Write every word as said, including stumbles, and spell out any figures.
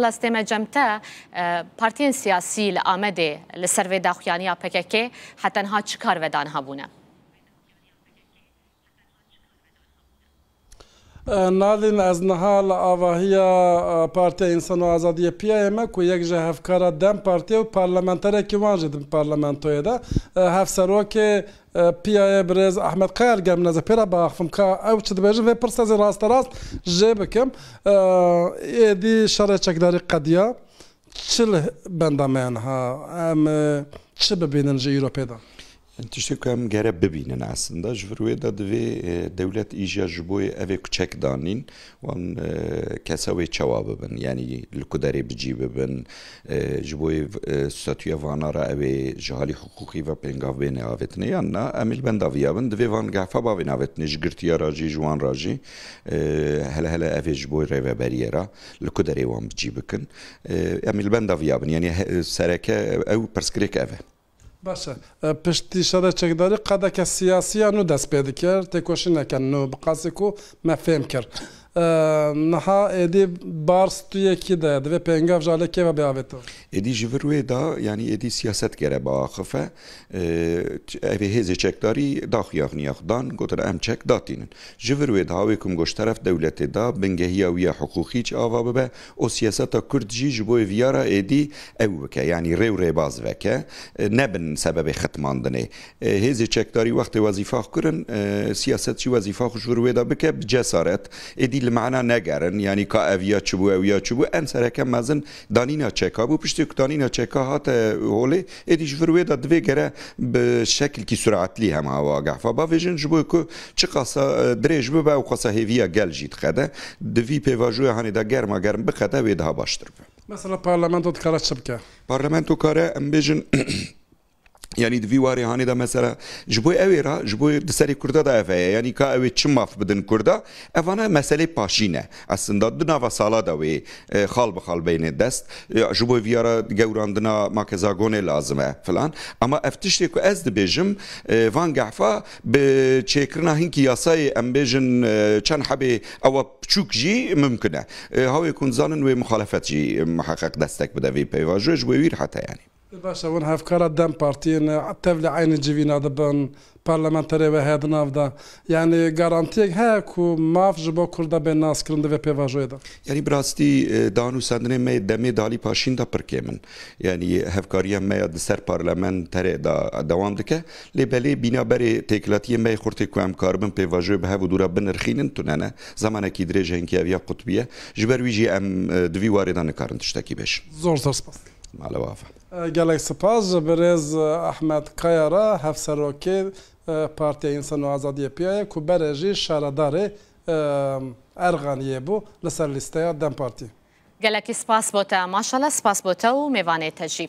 Bes tême cem te, e, partiyên siyasî li Amedê li ser vê daxuyaniya P K K heta niha çi karvedan hebûne? E, Nalîn, ez niha li avahiya, e, Partiya Însan û Azadiyê P I A yê me ku yek ji hevkara DEM Partiyê û parlamenterekî wan jî di parlamentoyê de, e, hevserokê, e, P I A yê birêz Ahmet Kayar, ger min ez ê pê re biaxifim ka ew çi dibêjin, vê pirsê ez ê rasterast jê bikim. E, êdî şerê çekdarî qediya. Çi li benda me ye niha? Em, e, çi bibînin ji îro pê de? Tiştê ku em gere bibînin aslında, ji vir wê de divê, e, dewlet îja ji bo evê ku çek danîn, wan, e, kesa wê çawa bibin? Yanî li ku derê bi cî bibin, e, ji bo, e, statûya vana re ew ê ji halî hiqûqî ve pêngav bêne avêtinê yan na? Em ê li benda viya bin, divê van gefa bavên avêtinê ji girtiya re jî, ji wan re jî, e, hele hele evê ji bo rêveberiyê re li ku derê wan bi cî bikin. E, em ê li benda viya bin. Yanî he-, sereke ew pirsgirêk ev e. Baş e. E, piştî şerê çekdarî qedeke siyasiya nû dest pê dikir, têkoşîneke nû bi qasî ku me fêm kir. E, niha êdî bar stûyekî de ye, divê pêngav ji alê kê ve bê avêtin? Êdî ji vir wê de, yanî êdî siyaset gere biaxife. E, ç-, evê hêzê çekdarî daxuya xniya xwe dan, gotin em çek datînin. Ji vir wê de, hawê ku min got, ji teref dewletê de, bingehiya wî ya hiqûqî çi ava bibe, û siyaseta Kurd jî ji bo viyara êdî ew bike, yanî rê û rêbaz veke, e, nebin sebebê xitmandinê. E, hêzê çekdarî wextê wezîfa xwe kirin, e, siyaset jî wezîfa xwe ji vir wê de bike bi cesaret. Êdî li mana negerin, yanî ka ev ya çi bû, ew ya çi bû, en sereke mezin danîna çeka bû. Piştî ku danîna çeka hate holê, êdî ji vir wê de divê gere bi şekilkî suratlî hema wa gehfa bavêjin, ji bo ku çiqasa, e, dirêj bibe, ew qasa hêviya gel jî diqede. Di vî pêvajoya hanê de germa germ biqede, wê daha baştir bibe. Mesela parlamento dikare çi bike? Parlamento kare, em bêjin, yanî di vî warê hanê de mesela ji bo ew ê re, ji bo di serê Kurda de ev heye. Yanî ka ew ê çi maf bidin Kurda, evana meselê paşî ne. Aslında di nava sala de wê, e, xal bi xal beyne dest. E, ji bo viyara gewrandina makezagonê lazim e filan. Ama ev tiştê ku ez dibêjim, e, van gehfa bi çêkirina hinkî yasayê, em bêjin, e, çend hebê ewa piçûk jî mimkin e. E, hawê ku zanin wê muxalefet jî, e, miheqeq destek bide vê pêvajoyê, ji bo wî rehet e yanî. Baş e, hûn hevkara DEM Partiyê ne, tevlî eynî civîna dibin, parlamenterê we heye di nav de. Yanî garantiyek heye ku maf ji bo Kurda bê naskirin di vê pêvajoyê de? Yanî bi rastî, e, danûsandinên me yê DEMê di alî paşîn de pir kêm in. Yanî hevkariya me ya di ser parlamenterê de dewam dike. Lê belê bîna berê têkilatiyê me yê xurtê ku em karibin pêvajoyê bi hev û dû re binirxînin tune ne. Zemanekî dirêj e, hinkî ev ya qutbî ye. Ji ber wî jî em, e, di vî warê de nikarin tiştekî bêjin. Zor zor spas. Mala we ava. E, gelek spas ji birêz, e, Ahmet Kaya re, hevserokê, e, Partiya Însan û Azadiyê Piyayê ku berê jî şaredarê, e, Erxaniyê bû li ser lîsteya DEM Partî. Gelekî spas bo te, maşallah, spas bo te û mêvanê te jî.